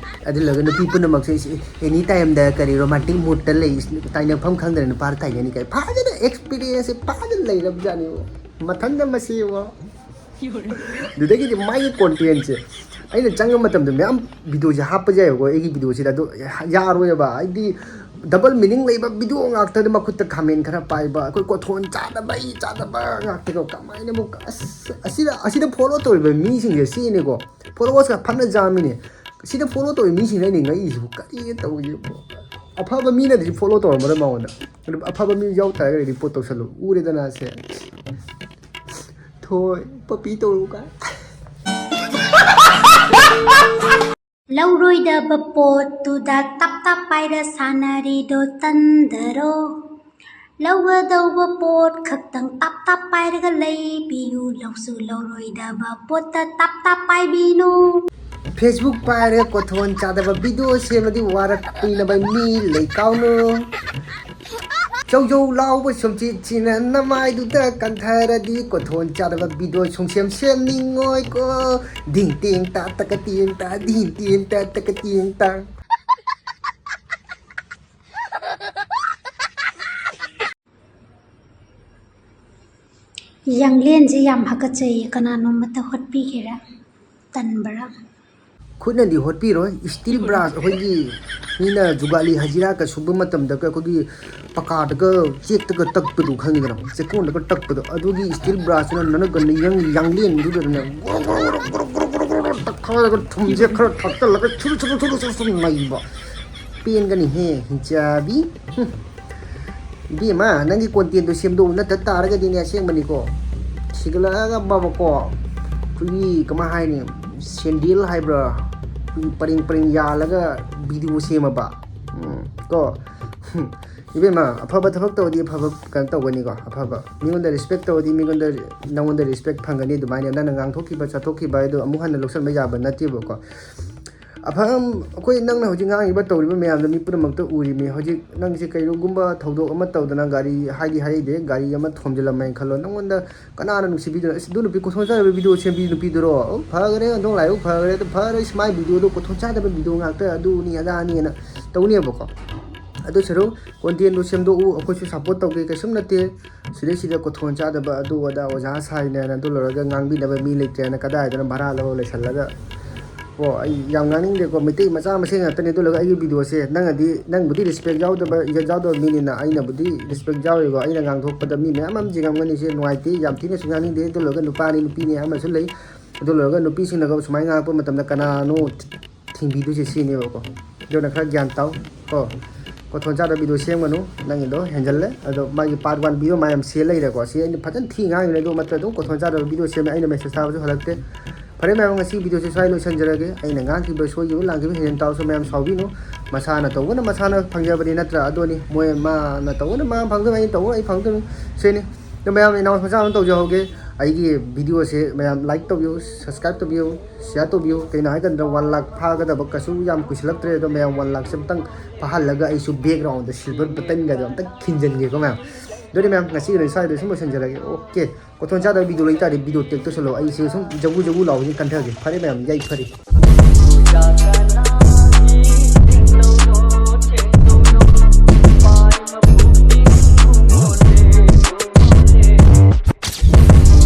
ꯑꯗꯨꯂꯒ ꯅꯨꯄꯤ ꯄꯨꯝꯅꯃꯛꯁꯦ, ꯏꯁ, ꯑꯦꯅꯤ ꯇꯥꯏꯝꯗ ꯀꯔꯤ ꯔꯣꯃꯥꯟꯇꯤꯛ ꯃꯨꯗꯇ ꯂꯩ, ꯏꯁ, ꯇꯥꯏꯅꯐꯝ ꯈꯪꯗꯅ ꯅꯨꯄꯥꯗ ꯇꯥꯏꯅꯅꯤ ꯀꯥꯏ꯫ ꯐꯖꯅ ꯑꯦꯛꯁꯄꯤꯔꯤꯌꯦꯟꯁꯁꯦ ꯐꯖꯅ ꯂꯩꯔꯕꯖꯥꯠꯅꯤꯕꯣ꯫ ꯃꯊꯟꯇ ꯃꯁꯤꯕꯣ꯫ ꯑꯗꯨꯗꯒꯤꯗꯤ ꯃꯥꯒꯤ ꯀꯣꯟꯇꯦꯟꯁꯦ ꯑꯩꯅ ꯆꯪꯕ ꯃꯇꯝꯗ ꯃꯌꯥꯝ ꯚꯤꯗꯤꯑꯣꯁꯦ ꯍꯥꯞꯄ ꯌꯥꯏꯕꯀꯣ ꯑꯩꯒꯤ ꯚꯤꯗꯤꯑꯣꯁꯤꯗ, ꯑꯗꯣ ꯌꯥꯔꯣꯏꯕ꯫ ꯍꯥꯏꯗꯤ ꯗꯕꯜ ꯃꯤꯅꯤꯡ ꯂꯩꯕ ꯚꯤꯗꯤꯑꯣ ꯉꯥꯛꯇꯅ, ꯃꯈꯨꯠꯇ ꯈꯥꯃꯦꯟ ꯈꯔ ꯄꯥꯏꯕ, ꯑꯩꯈꯣꯏ ꯀꯣꯊꯣꯟ ꯆꯥꯗꯕ, ꯑꯩ ꯆꯥꯗꯕ ꯉꯥꯛꯇꯀꯣ꯫ ꯀꯃꯥꯏꯅꯕꯨ ꯑꯁ, ꯑꯁꯤꯗ, ꯑꯁꯤꯗ ꯐꯣꯂꯣ ꯇꯧꯔꯤꯕ ꯃꯤꯁꯤꯡꯁꯦ ꯁꯤꯅꯤꯀꯣ, ꯐꯣꯂꯣꯋꯔꯁꯀ ꯐꯅ ꯌꯥꯝꯃꯤꯅꯦ꯫ ꯁꯤꯗ ꯐꯣꯂꯣ ꯇꯧꯔꯤꯕ ꯃꯤꯁꯤꯡꯁꯦ ꯑꯩꯅ ꯉꯛꯏꯁꯤꯕꯨ, ꯀꯔꯤ ꯇꯧꯔꯤꯕ? ꯑꯐꯕ ꯃꯤꯅꯗꯤ ꯐꯣꯂꯣ ꯇꯧꯔꯝꯃꯔꯣꯏ ꯃꯉꯣꯟꯗ꯫ ꯑꯗꯨ ꯑꯐꯕ ꯃꯤ ꯌꯥꯎ ꯇꯥꯔꯒꯗꯤ ꯔꯤꯄꯣꯔꯠ ꯇꯧꯁꯜꯂꯨ꯫ ꯎꯔꯦꯗꯅ ꯁꯦ꯫ "ꯊꯣꯏ, ꯄꯄꯤ ꯇꯧꯔꯛꯎ" ꯀꯥꯏ꯫ ꯂꯧꯔꯣꯏꯗꯕ ꯄꯣꯠꯇꯨꯗ ꯇꯞ ꯇꯞ ꯄꯥꯏꯔ ꯁꯥꯟꯅꯔꯤꯗꯣ ꯇꯟꯗꯔꯣ? ꯂꯧꯒꯗꯧꯕ ꯄꯣꯠ ꯈꯛꯇꯪ ꯇꯞ ꯇꯞ ꯄꯥꯏꯔꯒ ꯂꯩꯕꯤꯌꯨ꯫ ꯂꯧꯁꯨ ꯂꯧꯔꯣꯏꯗꯕ ꯄꯣꯠꯇ ꯇꯞ ꯇꯞ ꯄꯥꯏꯕꯤꯅꯨ꯫ Facebook ꯄꯥꯏꯔꯒ ꯀꯣꯊꯣꯟ ꯆꯥꯗꯕ ꯚꯤꯗꯤꯑꯣ ꯁꯦꯝꯃꯗꯤ ꯋꯥꯔꯛꯄꯤꯅꯕ ꯃꯤ ꯂꯩ ꯀꯥꯎꯅꯨ꯫ ꯆꯧꯖꯧ ꯂꯥꯎꯕ ꯁꯨꯝꯆꯤꯠꯁꯤꯅ ꯅꯃꯥꯏꯗꯨꯗ ꯀꯟꯊꯔꯗꯤ ꯀꯣꯊꯣꯟ ꯆꯥꯗꯕ ꯚꯤꯗꯤꯑꯣ ꯁꯨꯡꯁꯦꯝ ꯁꯦꯝꯅꯤꯡꯉꯣꯏꯀꯣ꯫ ꯙꯤꯡ ꯇꯦꯡ ꯇꯥ ꯇꯀ ꯇꯦꯡ ꯇꯥ, ꯙꯤꯡ ꯇꯦꯡ ꯇꯥ ꯇꯀ ꯇꯦꯡ ꯇꯥ꯫ ꯌꯥꯡꯂꯦꯟꯁꯦ ꯌꯥꯝ ꯍꯥꯀꯠꯆꯩꯌꯦ, ꯀꯅꯥꯅꯣꯝꯃꯇ ꯍꯣꯠꯄꯤꯒꯦꯔꯥ? ꯇꯟꯕ꯭ꯔꯥ? ꯈꯨꯠꯅꯗꯤ ꯍꯣꯠꯄꯤꯔꯣꯏ, ꯏꯁꯇꯤꯜ ꯕ꯭ꯔꯥꯁ, ꯑꯩꯈꯣꯏꯒꯤ ꯃꯤꯅ ꯖꯨꯒꯥꯂꯤ ꯍꯖꯤꯔꯥꯒ ꯁꯨꯕ ꯃꯇꯝꯗꯒ ꯑꯩꯈꯣꯏꯒꯤ ꯄꯀꯥꯗꯒ ꯆꯦꯛꯇꯒ ꯇꯛꯄꯗꯣ ꯈꯪꯉꯤꯗꯅ, ꯆꯦꯛꯀꯣꯟꯗꯒ ꯇꯛꯄꯗꯣ, ꯑꯗꯨꯒꯤ ꯏꯁꯇꯤꯜ ꯕ꯭ꯔꯥꯁꯇꯨꯅ ꯅꯅꯒ ꯅꯪ ꯌꯥꯡꯂꯦꯟꯗꯨꯗꯅꯦ ꯒꯣꯔꯣ ꯒꯣꯔꯣ ꯒꯣꯔꯣ ꯒꯣꯔꯣ ꯒꯣꯔꯣ ꯒꯣꯔꯣ ꯒꯣꯔꯣ ꯇꯛꯈꯥꯏꯔꯒ ꯊꯨꯝꯁꯦ ꯈꯔ ꯊꯥꯛꯆꯜꯂꯒ ꯁꯨꯔꯨ ꯁꯨꯔꯨ ꯁꯨꯔꯨ ꯁꯨꯔꯨ ꯁꯨꯔꯨ ꯅꯩꯕ꯫ ꯄꯦꯟꯒꯅꯤꯍꯦ ꯍꯤꯡꯆꯥꯕꯤ꯫ ꯍꯨꯝ꯫ ꯏꯕꯦꯝꯃ, ꯅꯪꯒꯤ ꯀꯣꯟꯇꯦꯟꯗꯣ ꯁꯦꯝꯗꯣꯛꯎ, ꯅꯠꯇ ꯇꯥꯔꯒꯗꯤꯅꯦ, ꯑꯁꯦꯡꯕꯅꯤꯀꯣ, ꯁꯤꯒꯠꯂꯛꯑꯒ ꯕꯕꯀꯣ, ꯑꯩꯈꯣꯏꯒꯤ ꯀꯃꯥꯏ ꯍꯥꯏꯅꯤ, ꯁꯦꯟꯗꯦꯜ ꯍꯥꯏꯕ꯭ꯔꯥ, ꯑꯩꯈꯣꯏꯒꯤ ꯄꯔꯦꯡ ꯄꯔꯦꯡ ꯌꯥꯜꯂꯒ ꯚꯤꯗꯤꯑꯣ ꯁꯦꯝꯃꯕ꯫ ꯎꯝ, ꯀꯣ꯫ ꯏꯕꯦꯝꯃ, ꯑꯐꯕ ꯊꯕꯛ ꯇꯧꯔꯗꯤ ꯑꯐꯕ ꯀꯩꯅꯣ ꯇꯧꯒꯅꯤꯀꯣ, ꯑꯐꯕ꯫ ꯃꯤꯉꯣꯟꯗ ꯔꯦꯁꯄꯦꯛ ꯇꯧꯔꯗꯤ ꯃꯤꯉꯣꯟꯗ, ꯅꯉꯣꯟꯗ ꯔꯦꯁꯄꯦꯛ ꯐꯪꯒꯅꯤ꯫ ꯑꯗꯨꯃꯥꯏꯅ ꯅꯪꯅ ꯉꯥꯡꯊꯣꯛꯈꯤꯕ ꯆꯠꯊꯣꯛꯈꯤꯕ ꯍꯥꯏꯗꯣ ꯑꯃꯨꯛ ꯍꯟꯅ ꯂꯧꯁꯟꯕ ꯌꯥꯕ ꯅꯠꯇꯦꯕꯀꯣ꯫ ꯑꯐ-, ꯑꯩꯈꯣꯏ ꯅꯪꯅ ꯍꯧꯖꯤꯛ ꯉꯥꯡꯉꯤꯕ ꯇꯧꯔꯤꯕ ꯃꯌꯥꯝꯗꯣ ꯃꯤ ꯄꯨꯝꯅꯃꯛꯇ ꯎꯔꯤꯕꯅꯤ꯫ ꯍꯧꯖꯤꯛ ꯅꯪꯁꯦ ꯀꯩꯒꯨꯝꯕ ꯊꯧꯗꯣꯛ ꯑꯃ ꯇꯧꯗꯅ ꯒꯥꯔꯤ ꯍꯥꯏꯗꯤ ꯍꯥꯏꯗꯦ, ꯒꯥꯔꯤ ꯑꯃ ꯊꯣꯝꯖꯤꯜꯂꯝꯃꯦꯅ ꯈꯜꯂꯣ, ꯅꯪꯉꯣꯟꯗ ꯀꯅꯥꯅ ꯅꯨꯡꯁꯤꯕꯤꯗꯣꯏꯅꯣ? "ꯑꯁ, ꯑꯗꯨ ꯅꯨꯄꯤ ꯀꯣꯊꯣꯟ ꯆꯥꯗꯕ ꯚꯤꯗꯤꯑꯣ ꯁꯦꯝꯕꯤ ꯅꯨꯄꯤꯗꯨꯔꯣ? ꯑꯣ, ꯐꯈꯔꯦ, ꯑꯣꯟꯊꯣꯛ ꯂꯥꯏꯕꯛ ꯐꯈꯔꯦ, ꯑꯗꯨ ꯐꯔꯦ, ꯏꯁ, ꯃꯥꯏ ꯚꯤꯗꯤꯑꯣꯗꯣ ꯀꯣꯊꯣꯟ ꯆꯥꯗꯕ ꯚꯤꯗꯤꯑꯣ ꯉꯥꯛꯇ, ꯑꯗꯨꯅꯤ ꯑꯗꯥꯅꯤꯅ" ꯇꯧꯅꯦꯕꯀꯣ꯫ ꯑꯗꯨ ꯁꯔꯨꯛ ꯀꯣꯟꯇꯦꯟꯗꯨ ꯁꯦꯝꯗꯣꯛꯎ, ꯑꯩꯈꯣꯏꯁꯨ ꯁꯞꯄꯣꯔꯠ ꯇꯧꯒꯦ, ꯀꯩꯁꯨꯝ ꯅꯠꯇꯦ꯫ ꯁꯤꯗꯩꯁꯤꯗ ꯀꯣꯊꯣꯟ ꯆꯥꯗꯕ ꯑꯗꯨ ꯑꯗꯥ ꯑꯣꯖꯥ ꯁꯥꯏꯅꯦꯅ ꯑꯗꯨ ꯂꯣꯏꯔꯒ ꯉꯥꯡꯕꯤꯅꯕ ꯃꯤ ꯂꯩꯇ꯭ꯔꯦꯅ ꯀꯗꯥꯏꯗꯅꯣ ꯚꯔꯥ ꯂꯧꯔ ꯂꯩꯁꯜꯂꯒ, ꯀꯣ, ꯑꯩ ꯌꯥꯝ ꯉꯥꯡꯅꯤꯡꯗꯦꯀꯣ, ꯃꯩꯇꯩ ꯃꯆꯥ ꯃꯁꯦꯟ ꯉꯥꯛꯇꯅꯦ꯫ ꯑꯗꯨ ꯂꯣꯏꯔꯒ ꯑꯩꯒꯤ ꯚꯤꯗꯤꯑꯣꯁꯦ ꯅꯪꯅꯗꯤ, ꯅꯪꯕꯨꯗꯤ ꯔꯦꯁꯄꯦꯛ ꯌꯥꯎꯗꯕ, ꯏꯖꯠ ꯌꯥꯎꯗꯕ ꯃꯤꯅꯤꯅ ꯑꯩꯅꯕꯨꯗꯤ ꯔꯦꯁꯄꯦꯛ ꯌꯥꯎꯔꯤꯀꯣ, ꯑꯩꯅ ꯉꯥꯡꯊꯣꯛꯄꯗ ꯃꯤ ꯃꯌꯥꯝ ꯑꯃ ꯌꯦꯡꯉꯝꯒꯅꯤ, ꯁꯦ ꯅꯨꯡꯉꯥꯏꯇꯦ, ꯌꯥꯝ ꯊꯤꯅꯁꯨ ꯉꯥꯡꯅꯤꯡꯗꯦ꯫ ꯑꯗꯨ ꯂꯣꯏꯔꯒ ꯅꯨꯄꯥꯅꯤ, ꯅꯨꯄꯤꯅꯤ ꯑꯃꯁꯨ ꯂꯩ꯫ ꯑꯗꯨ ꯂꯣꯏꯔꯒ ꯅꯨꯄꯤꯁꯤꯡꯅꯒ ꯁꯨꯃꯥꯏꯅ ꯉꯥꯡꯉꯛꯄ ꯃꯇꯝꯗ ꯀꯅꯥꯅꯣ ꯊꯤꯡꯕꯤꯗꯣꯏꯁꯦ ꯁꯤꯅꯦꯕꯀꯣ꯫ ꯑꯗꯨꯅ ꯈꯔ ꯒ꯭ꯌꯥꯟ ꯇꯥꯎ ꯀꯣ꯫ ꯀꯣꯊꯣꯟ ꯆꯥꯗꯕ ꯚꯤꯗꯤꯑꯣ ꯁꯦꯝꯒꯅꯨ, ꯅꯪꯒꯤꯗꯣ ꯍꯦꯟꯖꯜꯂꯦ꯫ ꯑꯗꯣ ꯃꯥꯒꯤ ꯄꯥꯔꯠ ꯋꯥꯟ ꯚꯤꯗꯤꯑꯣ ꯃꯥ ꯌꯥꯝ ꯁꯦꯜ ꯂꯩꯔꯦꯀꯣ꯫ ꯁꯤ ꯑꯩꯅ ꯐꯖꯅ ꯊꯤ ꯉꯥꯡꯉꯤꯅꯦ, ꯑꯗꯨ ꯃꯇꯝꯗ ꯑꯗꯨꯝ ꯀꯣꯊꯣꯟ ꯆꯥꯗꯕ ꯚꯤꯗꯤꯑꯣ ꯁꯦꯝꯃꯦ, ꯑꯩꯅ ꯃꯦꯁꯦꯖ ꯊꯥꯕꯁꯨ ꯍꯜꯂꯛꯇꯦ꯫ ꯐꯔꯦ ꯃꯌꯥꯝ, ꯉꯁꯤ ꯚꯤꯗꯤꯑꯣꯁꯦ ꯁ꯭ꯋꯥꯏ ꯂꯣꯏꯁꯤꯟꯖꯔꯒꯦ꯫ ꯑꯩꯅ ꯉꯥꯡꯈꯤꯕ ꯁꯣꯏꯈꯤꯕ ꯂꯥꯟꯈꯤꯕ ꯍꯦꯟꯅ ꯇꯥꯎꯁꯨ ꯃꯌꯥꯝ ꯁꯥꯎꯕꯤꯅꯨ꯫ ꯃꯁꯥꯅ ꯇꯧꯕꯅ ꯃꯁꯥꯅ ꯐꯪꯖꯕꯅꯤ ꯅꯠꯇ꯭ꯔꯥ? ꯑꯗꯨꯅꯤ ꯃꯣꯏ, ꯃꯥꯅ ꯇꯧꯕꯅ ꯃꯥ ꯐꯪꯗꯕ, ꯑꯩꯅ ꯇꯧꯕꯅ ꯑꯩ ꯐꯪꯗꯕꯅꯤ꯫ ꯁꯤꯅꯤ꯫ ꯑꯗꯣ ꯃꯌꯥꯝ, ꯑꯦꯅꯥꯎꯟꯁ ꯃꯆꯥ ꯑꯃ ꯇꯧꯖꯍꯧꯒꯦ꯫ ꯑꯩꯒꯤ ꯚꯤꯗꯤꯑꯣꯁꯦ ꯃꯌꯥꯝ ꯂꯥꯏꯛ ꯇꯧꯕꯤꯌꯨ, ꯁꯕꯁꯀ꯭ꯔꯥꯏꯕ ꯇꯧꯕꯤꯌꯨ, ꯁꯤꯌꯥꯔ ꯇꯧꯕꯤꯌꯨ꯫ ꯀꯩꯅꯣ ꯍꯥꯏꯀꯥꯟꯗ ꯋꯥꯟ ꯂꯥꯛ ꯐꯥꯒꯗꯕ ꯀꯩꯁꯨ ꯌꯥꯝ ꯀꯨꯏꯁꯤꯜꯂꯛꯇ꯭ꯔꯦ꯫ ꯑꯗꯣ ꯃꯌꯥꯝ ꯋꯥꯟ ꯂꯥꯛꯁꯦ ꯑꯝꯇꯪ ꯐꯥꯍꯜꯂꯒ ꯑꯩꯁꯨ ꯕꯦꯛꯒ꯭ꯔꯥꯎꯟꯗ ꯁꯤꯜꯚꯔ ꯕꯇꯟꯒꯗꯣ ꯑꯝꯇꯪ ꯈꯤꯟꯖꯟꯒꯦꯀꯣ ꯃꯌꯥꯝ꯫ ꯑꯗꯨꯗꯤ ꯃꯌꯥꯝ, ꯉꯁꯤꯒꯤꯗꯤ ꯁ꯭ꯋꯥꯏꯗ ꯁꯨꯝ ꯂꯣꯏꯁꯤꯟꯖꯔꯒꯦ꯫ ꯑꯣꯀꯦ꯫ ꯀꯣꯊꯣꯟ ꯆꯥꯗꯕ ꯚꯤꯗꯤꯑꯣ ꯂꯩꯇꯥꯔꯗꯤ ꯚꯤꯗꯤꯑꯣ ꯇꯦꯛ ꯇꯧꯁꯜꯂꯣ꯫ ꯑꯩꯁꯦ ꯁꯨꯝ ꯖꯒꯨ ꯖꯒꯨ ꯂꯥꯎꯕꯁꯤꯅ ꯀꯟꯊꯒꯦ꯫ ꯐꯔꯦ ꯃꯌꯥꯝ, ꯌꯥꯏꯐꯔꯦ꯫